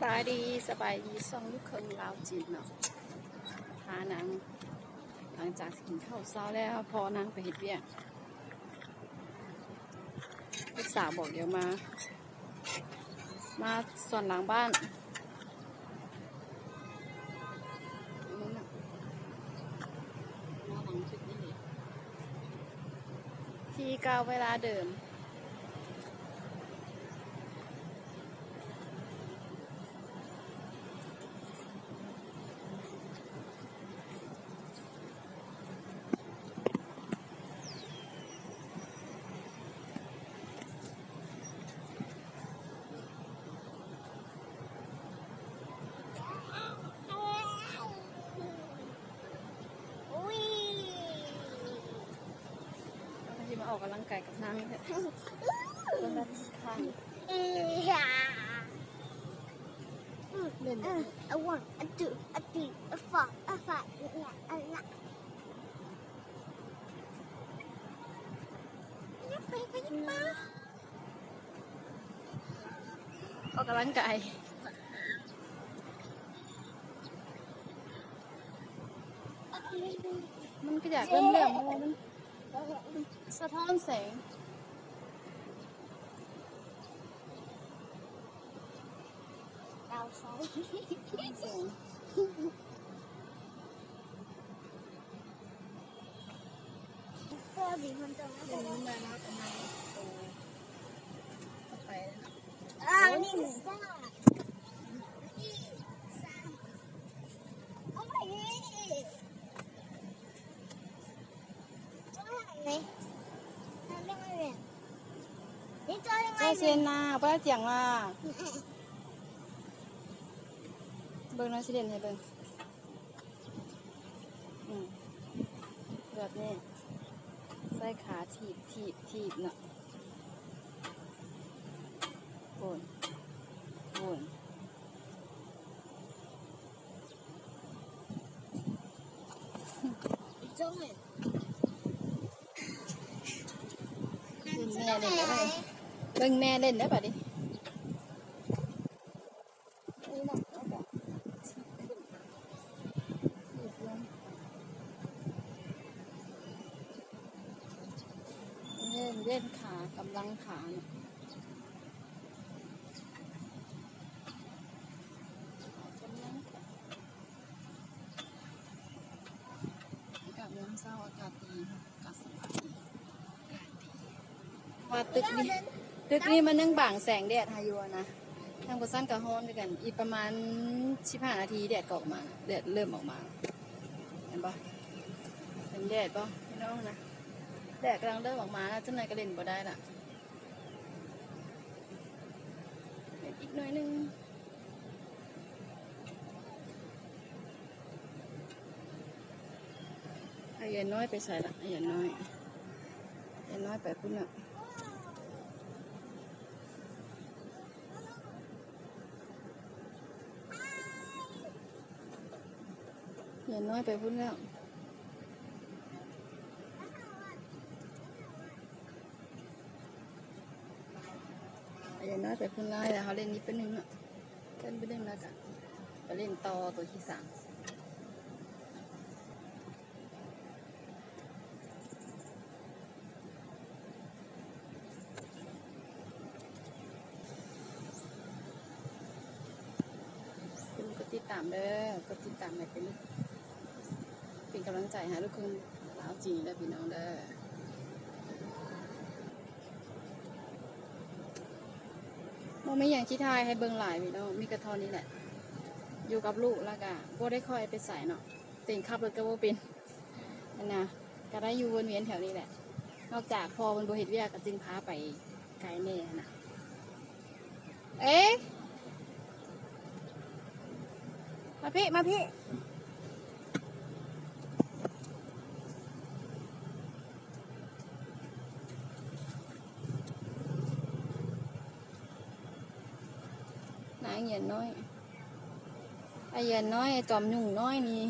ສະບາຍດີ ສະບາຍດີ ຊ່ອງລູກເຂີຍລາວຈີນເນາະ. ພານາງ ຫຼັງຈາກທີ່ກິນເຂົ້າເຊົ້າແລ້ວ ພໍ່ນາງໄປເຮັດວຽກ ລູກສາວບອກດຽວມາ ມາສວນຫຼັງບ້ານ ທີ່ເກົ່າເວລາເດີມ. ເຮົາກະຊິມາອອກກຳລັງກາຍກັບນາງນີ້ແຫຼະ. ເບິ່ງດ້ານຂ້າງ ເຫຼັ້ນແບບນີ້ ອາ ອາ ວັນ ອາ ທູ ອາ ທີ ອາ ຟໍ ອາ ໄຟ ອາ ລະ ອາ ລະ ຂະຫຍັບໄປຂະຫຍັບມາ. ອອກກຳລັງກາຍ ມັນກະຢາກເລີ່ມໆ ເພາະວ່າມັນສະທ້ອນແສງ ດາວເສົາ ສະທ້ອນແສງ. ເຈົ້າເຊນນາ ປ້າຈຽງວ່າ ເບິ່ງນະ ຊິເຫຼັ້ນໃຫ້ເບິ່ງ. ອືມ ແບບນີ້ ໃຊ້ຂາຖີບ ຖີບ ຖີບເນາະ. ໂອ້ຍ ໂອ້ຍ ເບິ່ງແມ່ເຫຼັ້ນເດີ ເບິ່ງແມ່ເຫຼັ້ນເດີບາດນີ້. ເຫຼັ້ນ ເຫຼັ້ນຂາ ກຳລັງຂາເນາະ ກຳລັງຂາ. ອາກາດຍາມເຊົ້າ ອາກາດດີ ອາກາດສະບາຍດີ ອາກາດດີ. ວ່າຕຶກນີ້ ຕຶກນີ້ມັນຍັງບັງແສງແດດໃຫ້ຢູ່ນະ ທາງບໍ່ຊັ້ນກະຮ້ອນຄືກັນ. ອີກປະມານສິບຫ້ານາທີ ແດດກະອອກມາ ແດດເລີ່ມອອກມາ ເຫັນບໍ່ ເຫັນແດດບໍ່ພີ່ນ້ອງນະ? ແດດກຳລັງເລີ່ມອອກມານະ ຈັກໜ່ອຍກະຫຼິ້ນບໍ່ໄດ້ລະ ເຫັນອີກໜ້ອຍໜຶ່ງ. ອາ ຍາຍນ້ອຍໄປໃສລະ? ອາ ຍາຍນ້ອຍ ຍາຍນ້ອຍໄປພຸ້ນລະ ຍາຍນ້ອຍໄປພຸ້ນແລ້ວ. ອາ ຍາຍນ້ອຍໄປພຸ້ນແລ້ວ ເຮົາຫຼິ້ນນີ້ແປັບໜຶ່ງເນາະ ເຕັ້ນແປັບໜຶ່ງແລ້ວກະໄປຫຼິ້ນຕໍ່ໂຕທີສາມ. ຢ່າລືມກົດຕິດຕາມເດີ ກົດຕິດຕາມໃຫ້ເປັນ ເປັນກຳລັງໃຈໃຫ້ລູກເຂີຍລາວຈີນເດີພີ່ນ້ອງເດີ. ບໍ່ມີຫຍັງຊິຖ່າຍໃຫ້ເບິ່ງຫຼາຍພີ່ນ້ອງ ມີກະເທົ່ານີ້ແຫຼະ ຢູ່ກັບລູກ ແລ້ວກະບໍ່ໄດ້ຄ່ອຍໄປໃສເນາະ ຕົວເອງຂັບລົດກະບໍ່ເປັນຫັ້ນນະ ກະໄດ້ຢູ່ວົນວຽນແຖວນີ້ແຫຼະ ນອກຈາກພໍ່ເພິ່ນບໍ່ເຮັດວຽກກະຈຶ່ງພາໄປໄກແດ່ຫັ້ນນະ. ເອ ມາພີ້ ມາພີ້. ນາງຫຍັງນ້ອຍ ອາຫຍັງນ້ອຍ ຕອມຫຍຸ້ງນ້ອຍນີ້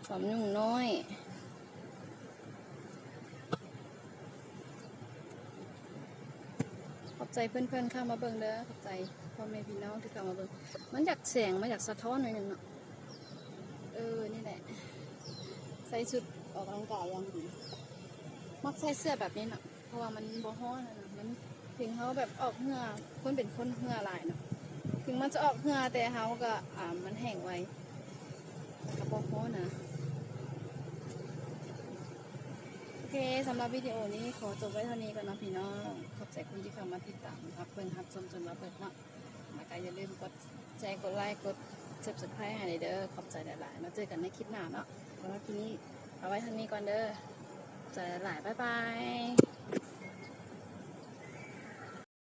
ຕອມຫຍຸ້ງນ້ອຍ. ຂອບໃຈເພື່ອນໆເຂົ້າມາເບິ່ງເດີ ຂອບໃຈພໍ່ແມ່ພີ່ນ້ອງທີ່ເຂົ້າມາເບິ່ງ. ມັນຢາກແສງ ມັນຢາກສະທ້ອນໜ້ອຍໜຶ່ງເນາະ. ເອີ ນີ້ແຫຼະ ໃສ່ຊຸດອອກກຳລັງກາຍຢ່າງດີ. ມັກໃສ່ເສື້ອແບບນີ້ເນາະ ເພາະວ່າມັນບໍ່ຮ້ອນນະ ມັນ ເຖິງເຮົາແບບອອກເຫື່ອ ຄົນເປັນຄົນເຫື່ອຫຼາຍເນາະ ເຖິງມັນຈະອອກເຫື່ອ ແຕ່ເຮົາກໍ ອ່າ ມັນແຫ້ງໄວ ແລ້ວກໍບໍ່ຮ້ອນນະ. ໂອເຄ ສຳລັບວິດີໂອນີ້ຂໍຈົບໄວ້ເທົ່ານີ້ກ່ອນເນາະພີ່ນ້ອງ. ຂອບໃຈຄົນທີ່ເຂົ້າມາຕິດຕາມ ຮັບເບິ່ງຮັບຊົມຈົນມາເບິດເນາະ. ແລ້ວກໍຢ່າລືມກົດແຊ ກົດໄລ ກົດ Subscribe ໃຫ້ແດ່ເດີ. ຂອບໃຈຫຼາຍໆ ມາເຈີກັນໃນຄລິບໜ້າເນາະ. ສຳລັບຄລິບນີ້ເອົາໄວ້ເທົ່ານີ້ກ່ອນເດີ. ຂອບໃຈຫຼາຍໆ ບາຍບາຍ.